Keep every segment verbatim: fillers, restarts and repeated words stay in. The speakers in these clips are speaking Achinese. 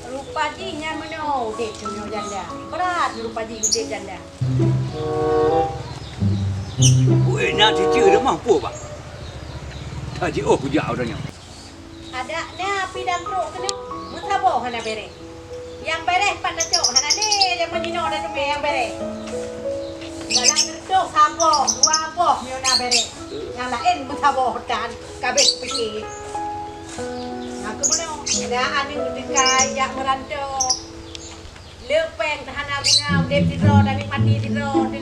Rupa jih nyan meunoe udép tanyoe janda. Brat rupa jih udép janda. Weh, na ciceu dah mah peue, Bang? Ka jiôh kujak uroe nyoe. Adak na api dan trok keunoe, meusaboh hana bèrèh. Nyang bèrèh pat tacok, hana lé nyang meujinoe dan teumé nyang bèrèh. Dalam reutôh saboh, dua boh meunyoe na bèrèh. Nyang laén meusaboh tan, ka abéh pike. Nyang keubunoe, na aneuk teuka jak meuranto. Le péng hana guna udép sidroe dan nikmati sidroe.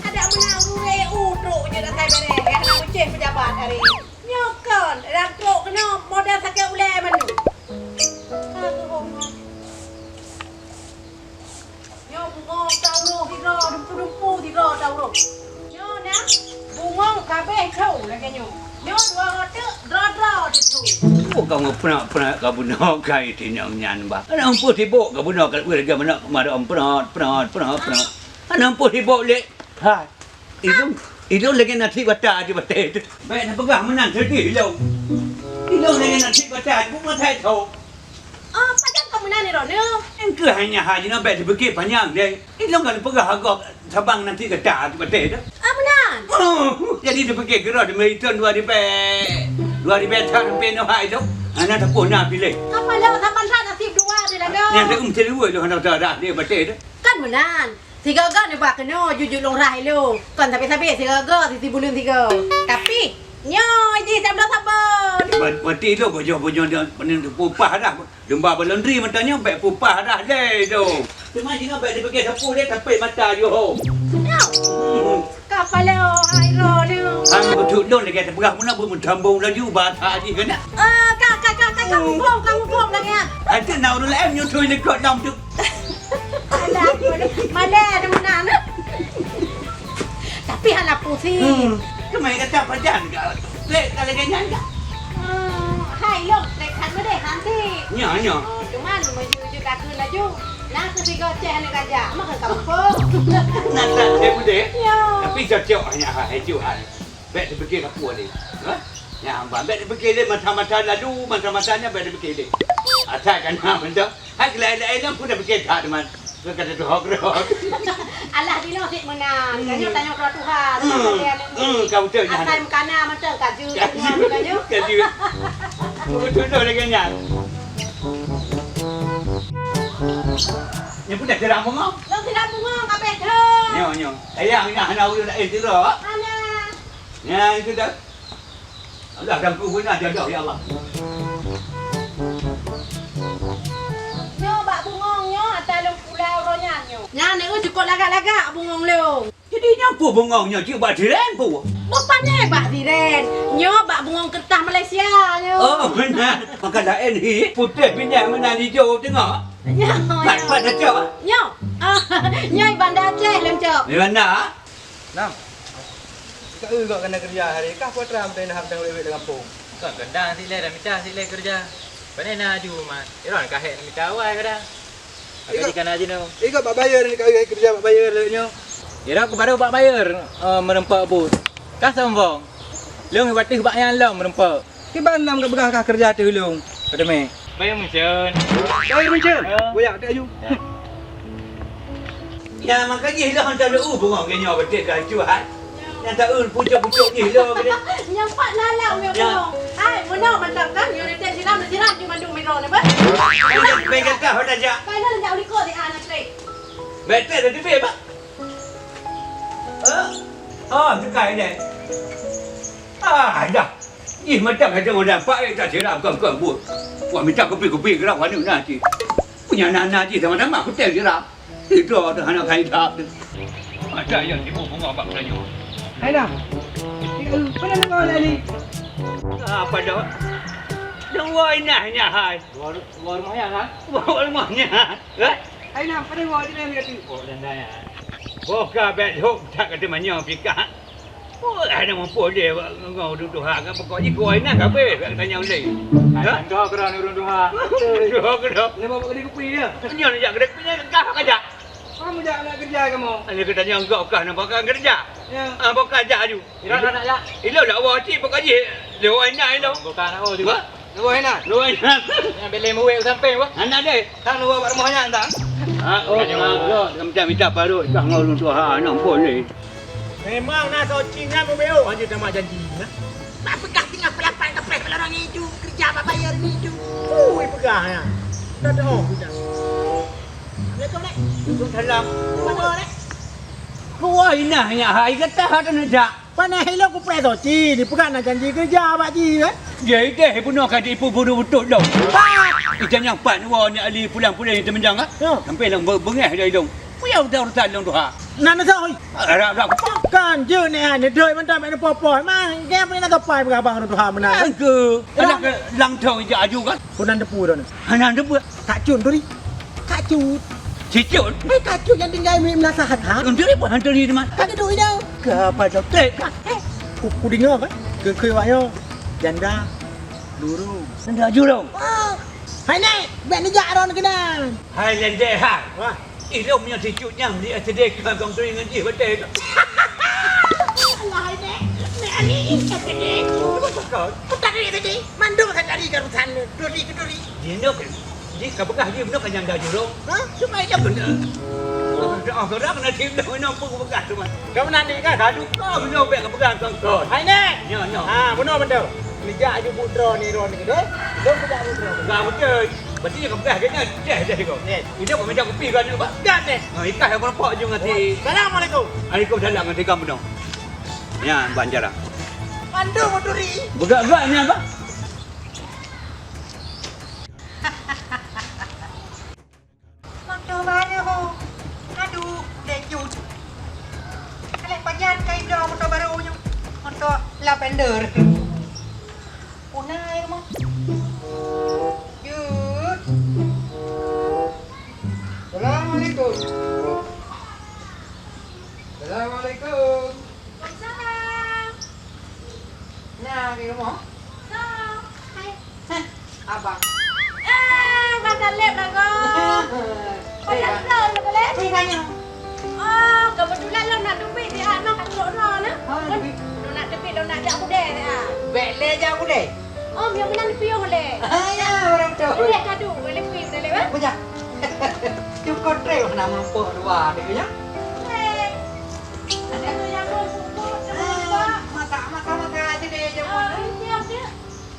Adak meunan ureueng U trok jeuet asai bèrèh, hana meucéh peujabat aré. Nyoe kon, dan trok keunoe modal sakét ulèe mandum. Ka geuhom ngon. Nyoe bungong tauroh sidroe, dumpu-dumpu sidroe tauroh. Nyoe na bungong kabéh tho lagèe nyoe. Nyoe dua roh teuk droe-droe teuh. Peue kamoe peunak-peunak ka bunoe kai tinong nyan, bah? Hana meupeue sibok ka bunoe ka lheueh lagèe meunak keumaro peunak, peunak, peunak, peunak. Hana meupeue sibok lé. Hai. Ilôn, ilôn lagèe nasi bata di batèe teuh. Bèk neupeugah meunan seudeh ilôn. Ilôn lagèe nasi bata, buet meutai tho. Oh, pajan ka meunan ni, Ronel? Engkeuh hanya hai jinoe bèk dipike panyang deh. Ilôn ka neupeugah hagob sabang nasi gata di batèe teuh. Ah, meunan? Oh, jadi dipike keurah di meuiton dua ribèe. Dua ribèe that rupiah nyoe hai ilôn. Hana tapôh na piléh. Apa lôn saban that nasib dua di lagèe? Nyang teuh meusti luweue lôn hana tadah di batèe teuh. Kan meunan. Sigoe-goe neuba keunoe jujut lôn rhah ilôn. Kon sabe-sabe sigoe-goe sisi buleuen sigoe. Tapi, nyoe jih sabloe sabon. Ba-, bati ilôn bojoh-bojoh nyoe, meunan pupah dah. Lumba balondri mata nyoe bèk pupah dah lé tu. Teuma jinoe bèk dipike sapeue lé tapék mata yoh. Nyoe. Hmm. Ka paloe hai droeneuh. Hang beutôi lôn lagèe tapeugah meunan beumeutambong laju bata jih keunan. Eh, ka, ka, ka, ka, ka mubông, ka mubông lagèe nyan. Até na ureueng laén nyoe thoi likot lom tu. Alah, malèe, malèe ada meunan. Tapi hana pusing. Hmm. Cuma kata pajan ka. Lé, ka lagèe nyan ka. Hmm, hai, lôn, lé that meudeh nanti. Nya, nya. Oh, cuman meujeuet-jeuet ka keu laju. Na keu sigoe ceh aneuk gajah, mah ka muphom. Nah, tak, saya mudah. Ya. Tapi cocok hanya ha, hai tu ha. Bèk dipike sapeue lé. Ha? Nya, bèk dipike lé mata-mata lalu, mata-matanya bèk dipike lé. Asai ka na mantong. Hai, laén-laén nyang pun dah pikir that, teman. Kata tu hok roh. Alah, dinoe sit meunan. Hmm. Tanyoe tanyong keudroe Tuhan. Hmm. Sebagai aneuk murid. Hmm, ka beutôi nyan. Asai meukana mantong, ka jeuet. Ka jeuet. Ka jeuet. Beutôi lagèe nyan. Nyan pun dah sirah bungong. Lôn sirah bungong, ka bèk thon. Nyoe, nyoe. Sayang, nyan hana ureueng laén sirah. Hana. Nyan, itu dah. Allah, dan ku guna jodoh, ya Allah. Nyoe bak bungong nyoe, ata lôn pula uroe nyan nyoe. Nyan, eh, cukôp lagak-lagak bungong lôn. Jadi, nyoe peue bungong nyoe, cit bak siren peue? Bukan, eh, bak siren. Nyoe bak bungong kertas Malaysia nyoe. Oh, meunan. Maka laén hi, putéh binéh meunan ijo teungoh. Nyoe, pat, nyoe. Pat dah cok? Nyoe. Ah, nyoe Banda Aceh lôn cok. Di mana? Nam, ka eu gok keuneuk keureuja hari kah putra meuteunah mantong wék-wék lam gampông? Kon keudang sit lé, dah mita sit lé keureuja. Pane na aju mat. Iron ka hék mita awai kadang. Maka jika na jinoe. Igo bak bayer ni ka eu keureuja bak bayer lé nyoe. Iron ku baru bak bayer, eh, meureumpok buet. Ka sombong. Lôn watèe bak nyan lom meureumpok. Kiban nam ka peugah kah keureuja ateueh ulôn, Pak Teumé? Bayang Muncen. Bayang Muncen? Ya. Boyak, tak aju. Ya. Ya, maka jih lôn hantar lôn u bungong keu nyoe beutôi keu cuhan. Nyang ta eu pucok-pucok jih lôn keu dia. Nyang pat lalau nyang bungong. Hai, meunoe mantong kan, nyoe neutém siram, siram ju mandum meudroe nyoe, bah. Baik kata, hot aja. Baik lôn jak ulikot di anak trek. Betul dah dipilih, bah. Oh, oh, suka ini. Ah, dah. Ih, macam hajang orang pak, eh, tak sirap kong-kong buet. Wah, minta kopi-kopi gerak warna na cik. Punya anak-anak cik sama-sama aku teh sirap. Itu tu anak saya tak tu. Macam yang sibuk bunga bak Melayu. Hai nah. Tika, eh, mana nak kau lagi? Apa dah? Dua inah nyak hai. Dua, dua rumah nyak, ha? Dua rumah nyak. Eh? Hai nah, pada dua je nak kata. Oh, dan dah ya. Boka bet hok tak kata manyong pika. Oh, ada mampu dia ngon ureueng tuha kan pokok jih kau inah kabeh tak tanya uleh. Ha? Tangga keran ureueng tuha. Tuha keran. Dia bawa kedai kopi dia. Nyonya jak kedai kopi dia kah kajak. Kamu jak nak kerja kamu? Ada kata nyonya enggak kah nampak kan kerja. Ya. Ah, bawa kajak aju. Ira nak ya? Ilo dak wa cik pokok jih. Dia wa inah ilo. Bukan oh juga. Dua inah. Dua inah. Yang beli muwek sampai apa? Anak deh. Tang dua bak rumah nyan tang. Ha, oh, macam minta parut kah ngon ureueng tuha anak pun ni. Memang na soci nyan mubeo hanya sama janji nah. Bak peugah tinggal pelapan kapreh kalau orang itu kerja apa bayar ni itu. Ui peugah ya. Tak ada oh. Assalamualaikum, Nek. Assalamualaikum. Mana, Nek? Dua inah nyak hai kata hata neujak. Panah ilong kupreh soci, dipeugah na janji kerja bak jih, eh? Dia ideh bunoe ka diipu buru beutôi dong. Pat! Ita nyang pat wa ni ali pulang-pulang itu menjang, ah? Ya. Sampai lang be-, bengeh dia ilong. Puyah udah urusan long tuha. Nan dah soi. Arab dah. Kan je ni ah, ni doi mantap ni popo. Mang, dia apa nak topai berabang tu ha benar. Ke. Anak ke lang thong ija aju kan? Punan depu dah ni. Hana depu. Kak Cut tu ni. Kak Cut. Cicut. Eh, Kak Cut yang tinggal di Meunasah, ha? Untuk apa hantu ni teman? Kak Cut tu. Ke apa jawab? Eh, ku, ku dengar kan? Ke, ke awaknya janda lurung. Janda jurung. Wah. Hai nek, bek neujak ron keunan. Hai lendeh hai. Wah. Ilom nyang sicut nyang di S D K Kong Turi ngon jih batèe tu. Alah hai nek, nek ani S D. Apa kau? Ku tadi tadi, mandum saya tadi ke sana, duri ke duri. Dia nak Jih ka peugah jih meunoe ka nyang da jurong. Ha? Cuma ilong beuna. Oh, dah kena tim dah meunoe pun peugah tu mah. Kau meunan ni kan? Ka duka meunoe bèk ka peugah kong kon. Hai nek. Nyo nyo. Ha, meunoe beutôi. Neujak aju buet droe ni droe ni deh. Dong peugah buet droe. Peugah beutôi. Berarti ka peugah kena deh deh kau. Yes. Itu kau macam kopi kan ni, Pak? Dah deh. Ha, ikan yang berpok je ngasih. Assalamualaikum. Waalaikumsalam ngasih kamu dong. Ya, Bang Jarang. Pandu Maduri. Begak-begak ni apa? Moto baru. Aduh, dejut. Kalek pajan kai bloe moto baru nyoe. Moto lavender. Punai mah. Jut. Assalamualaikum. Assalamualaikum. Waalaikumsalam. Nah, di rumah? Nah. Hai. Heh, abang. Eh, Bang Taleb lah kau. Eh, Bang Taleb, Bang Taleb. Eh, tanya. Oh, kebetulan lah nak teubiet di anak kat Trok Dua nah. Oh, nak teubiet. Lu nak teubiet, lu nak jak kudai dah. Bèk lé jak kudai. Oh, yang meunan piôh lé. Ah, ya, orang tu. Lé kadu, boleh pergi, boleh lé, eh? Punya. Cukup trek nak mampu dua, dia punya. Trek. Ada tu yang mau subuh, ada apa? Mata, mata, mata aja deh, dia pun. Oh, iya, iya.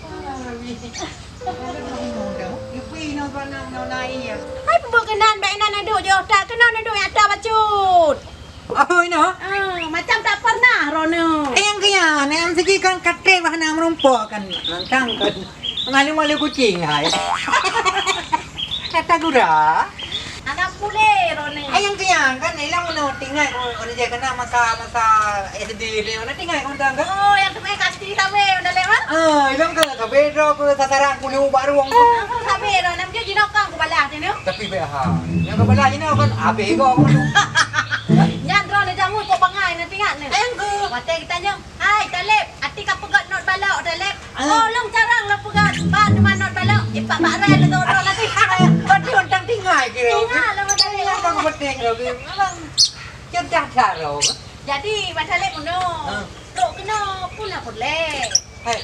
Ah, iya. Ada nak minum dah. Ibu nak kena nak naik ya. Hai, pembuat kenan, baik nan aduk je, tak kena aduk yang tak bacut. Oh, ina? Ah, macam tak pernah, Rona. Eh, yang kaya, yang segi kan katrek bah nak merumpok kan. Nantang kan. Malu-malu kucing, hai. Kata gura. Anak pule, Rona. Eh, yang kaya kan, ilang mana tinggal, oh, dia kena masa, masa S D dia, mana tinggal kau tangga? Oh, yang tu main kasti sabe, udah lewat? Ah, ilang ke, sabe draw ke sasaran kulu baru. Ah, sabe, Rona, dia jinokang ku balas ni, no? Tapi bèk ha. Nyang keubelah jinoe kan abéh gob. Nyan droe neujamu kok bangai neutingat neu. Ayang ku. Watèe geutanyong, "Hai Taleb, até ka peugöt not balok Taleb?" Ah. "Oh, lôn carông lôn peugöt." Ban teuma not balok, ipak bak rèl lôn droe lagi. Berarti ontang tinggai kira. Tinggai lôn Taleb. Tinggai lôn penting lagi. Memang cerdas dah lôn. Jadi, Bang Taleb meunoe. Ah. Trok keunoe pun lah peureulèe. Hai,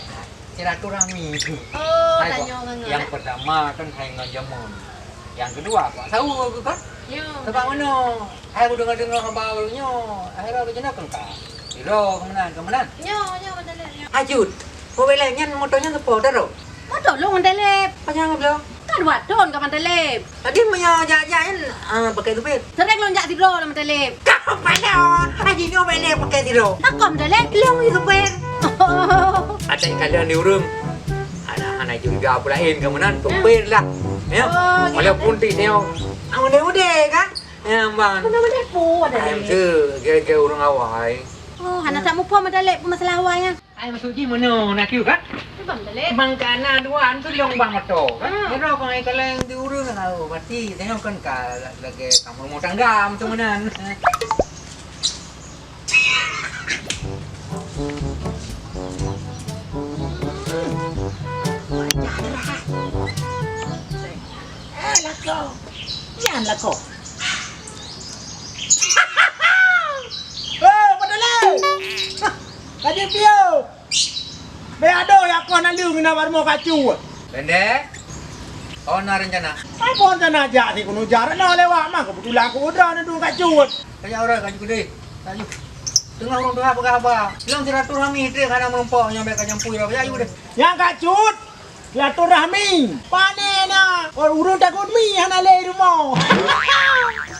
silaturahmi. Oh, hai, tanyoe ngon yang pertama kan hai ngon jameun. Yang kedua, Pak Sawo ke kan? Ya. Sebab mana? Hai, aku dengar-dengar haba baru nyoe. Akhirnya aku jenak kan ka. Siro kemenan, kemenan. Ya, ya, betul ya. Ajut. Kau bela nyan motornya sepo terus. Motor lu ngon Taleb. Apa jangan bela? Kan dua ton kapan Taleb. Tadi maya jak-jak kan, ah, pakai supir. Sering lôn jak sidroe lam Taleb. Kau pada, ah, jinoe bela pakai sidroe. Takon Taleb. Lôn supir. Ada kalian di urung. Ada anak juga apa lain kemenan supir lah. Ya. Oh, gitu. Walaupun ti dia. Ah, udah-udah kan? Ya, bang. Mana-mana pun ada. Ayam tu, gaya-gaya urang awai. Oh, hana tak muphom Madalek pun masalah awai nyan. Ai maksud jih meunoe na kieu kan? Cuba Madalek. Bang kana dua tu long bang moto kan? Hmm. Meunoe kong ai kaleng di ureueng, oh, berarti tengok kan ka lagèe kamu rumah tangga macam meunan. Eh, lako. Nyan lako. Eh, Madalek! Hah, ka jipiôh! Bèk adoe, ya koh naleueng na baroe ka cut. Lendek, oh na rencana? Ai, peue rencana jak sikeunoe jak, na lewat mah, keubeutulan ku droe na dum ka cut. Kajak uroe ka cut deh. Kajak. Teungoh ureueng tuha peugah haba. Lôn silaturahmi trép hana meurumpok nyoe bèk ka nyampui droe. Kajak cut deh. Nyang ka cut. Silaturahmi. Pane na? Oh, ureueng takot mi hana lé rumoh.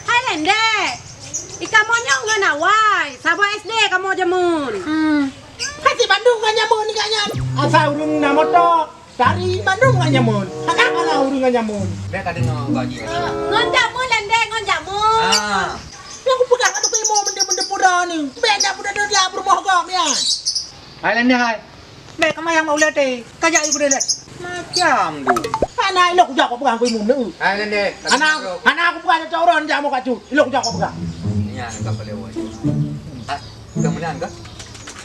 Hai Lendek. I kamoe nyoe ngon awai. Saboh S D kamoe jameun. Hmm. Hati bandum ngon jameun ni kak nyan. Asai ureueng na moto. Tari bandum ngon jameun. Hana ureueng ngon jameun. Bèk ka deungoe gaji. Ngon jameun Lendek, ngon jameun. Ah. Nyang kupeugah ka teurimong benda-benda pura ni. Bèk jak peudah-peudah peurumoh gob nyan. Hai Lendek hai. Bèk ka mayang bak ulèe até. Ka jak ibu deh. Macam tu. Hana ilok kujak kau pegang ku imum tu. Hai Lendek. Hana, hana aku pegang cocok orang jak mau kacut. Ilok kujak kau pegang. Nyan ka palewat. Ha, ka meunan ka?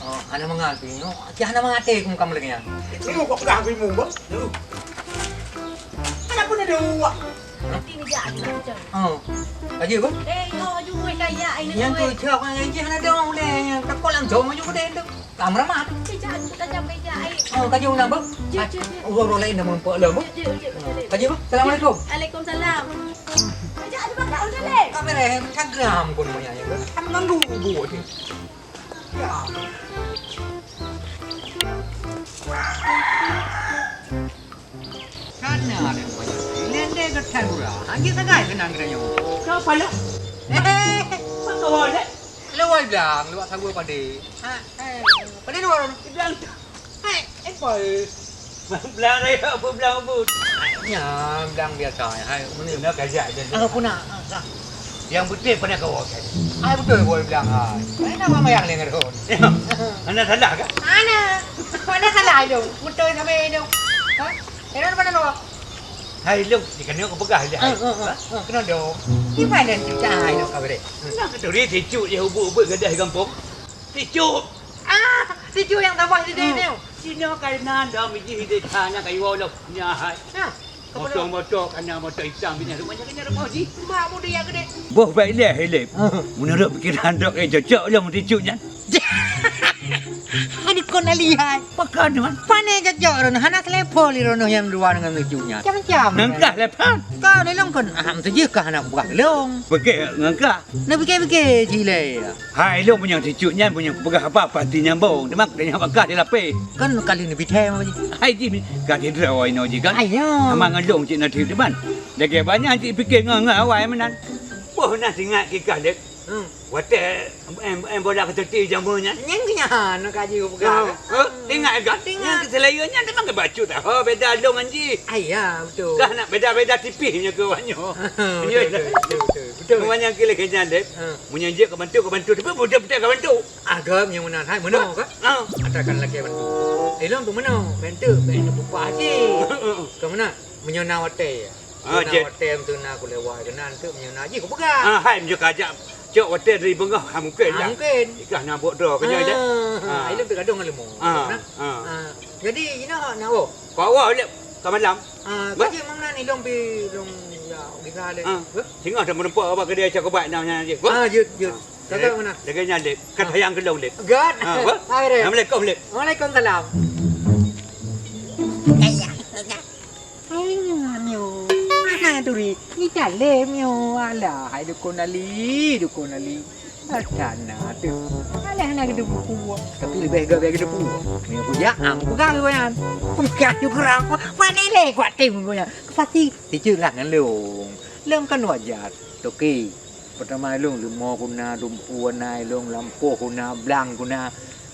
Oh, hana mangat tu nyoe. Cah hana mangat até ku kamu lagi nyan. Ilok kau pegang ku imum bah. Hana pun ada uak. Nanti ni jak aja macam. Oh. Aja apa? Eh, kau aju muai kaya ai. Yang tu cak orang yang jih hana ada orang ulèe. Takut langsung aju ke dia tu. Ka meuramat. Beja, tajam beja ai. Oh, ka jeuet na, Bang? Jeuet, jeuet, jeuet. Ureueng laén dah meureumpok lom, Bang. Jeuet, jeuet, jeuet. Ka jeuet, Bang. Assalamualaikum. Waalaikumsalam. Beja, ada Bang, dah leh. Ka beres, Instagram pun banyak ya, Bang. Hana ganggu bubuh je. Ya. Kana ada banyak. Lendek ke Tadura. Anjing sagai kenang kita nyoe. Kau pala. Eh, apa kau ada? Lewat bilang, lewat sagu padi. Ha, eh, pada dua orang. Di bilang tu. Hai, eh, boy. Bilang raya apa bilang ubut? Nya, bilang biasa. Hai, mana? Nak kajak je. Apa pun nak? Ah, ah. Yang betul pernah kau kan? Hai, betul boy bilang. Hai. Mana nama yang lengan tu? Ya. Mana salah kan? Mana? Mana salah tu? Betul sama tu. Ha? Kena mana tu? Hai, Long, di kena aku pegang je, hai. Ah, ah, ah, ah. Kena dong. Di mana tu cahai nak kau beri? Nak keturi ticu je ubut-ubut gadah gampong. Ticu. Ah, ticu yang tambah di sini. Cina kainan dah miji di sana kayu Allah. Nya hai. Nah, motor-motor kana motor hitam bini rumahnya kena rumah ji. Mak muda yang gede. Boh baik leh, Hilip. Ah. Menurut pikiran dok, eh, cocok lah meuticuk nyan. Aduh, kon alihai. Pakon, Man? Pane cocok rono, hana selevel di rono yang dua dengan meuticuk nyan. Macam-macam. Nangkah lepan. Kau ni long kon, ah, mesti kah anak buah long. Pakai ngangkah. Nak fikir-fikir cile. Hai, ilong punya cucuk nyan punya peugah apa pasti nyambung. Teuma keu nyan bakah dilapeh. Kan kali ni bithai mah ji. Hai ji, ka sidroe inoe ji kan. Ayo. Sama ngelong cik na teman. Lagi banyak cik fikir ngon ngon awai menan. Boh na singat kikah dek. Hmm. Watèe em, em bola keuteuti jameun nyan. Nyang nyan ka ji peugah. Oh, oh, ingat kan? Ingat. Nyang keu seulayan nyan teuma keu bacut dah. Oh, beda long ngan ji. Ah, ya, betul. Dah nak beda-beda tipih nyoe keu awak nyoe. Ya, betul, ya. Betul, betul, betul. Betul. Cuma nyang keu lagèe nyan deh. Ha. Meunyoe jeuet ka bantu, ka bantu. Tapi beutôi-beutôi ka bantu. Agam nyang meunan hai, meunoe ka? Ha. Atakan lagèe bantu. Eh, long tu meunoe. Bantu, bantu pupah ji. Ha, ha, ha. Ka meunan? Meunyoe na watèe. Ah, jeuet. Watèe tu na kulewai keunan tu meunyoe na jih kupeugah. Ah, hai meunyoe kajak cok watèe dari beungoh, ha, mungken lah. Ah, mungken. Ikah na bok droe keu nyoe je. Ah, ilong pih gadong ngon leumo. Ah, ah. Ah, jadi inoe na woe. Ka woe lé ka malam. Ah, bah? Kaji mang nan ilong pih ilong ya gisa lé. Ah. Bah? Singoh dah meureumpok bak keudè cok ubat na nyan jih. Bah? Ah, jeuet, jeuet. Ah. Kakak mana? Jaga nyan lé. Ka sayang keu lôn lé. Gat. Ah, bah? Hai, Rek. Assalamualaikum lé. Waalaikumsalam. Hai, mio. Mana tu ri? Ni calem mio. Alah, hai dukun Ali, dukun Ali. Sana tu. Alah, hana geudepu. Tapi leubeh gak geudepu. Mio puja, am pegang tu nyan. Pegang tu kerang. Mana le kuat tim tu nyan. Pasti ticu lah ngan long. Long kan wajar. Toke. Pertama ilong leumo guna, dumpu na ilong, lampôh guna, blang guna.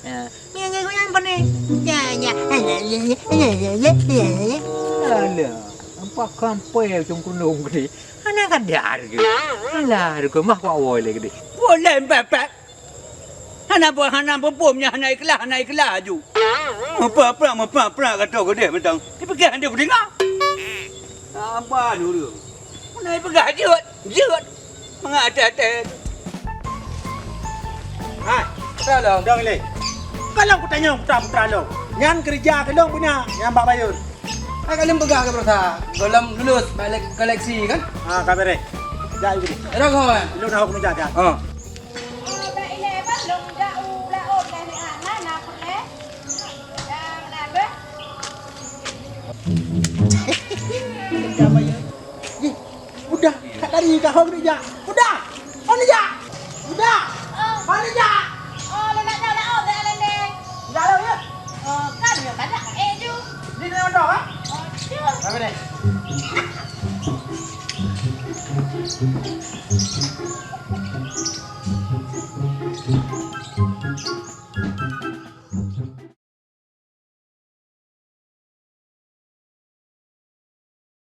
Ya. Nyan, nyan, nyan, pane? Ya, ya. Alah, nampak kampai cungkulong gede. Anak kadar ke? Alah, ruko mah kuat woi lagi gede. Boleh, Bapak. Hana, hana peue-peue nyan, hana ikhlas, hana ikhlas aju. Meuprang-prang, meuprang-prang kata keudeh mantong. Dipikir hana peudeungoe. Saban ureueng. Hana ipeugah jeuet, jeuet. Mangat até-até. Hai, putra lôn. Dong lé. Kalon kutanyong putra-putra lôn. Nyan keureuja keu lôn beuna nyang bak Bayon. Hai, ka lôn peugah keu putra, gohlom lulus bak le-, koleksi kan? Ha, ka beureh. Jak ibu. Erok ho kan? Lôn hok meujak, jak. Ha. Udah, kat tadi ka hong dijak. Udah. Hong dijak. Udah. Hong dijak. Oh, nak tahu dah, oh, dah lendeng. Dah lo ya. Oh, kan ya, banyak eh ju. Di mana dah, ha? Oh, cu. Apa deh?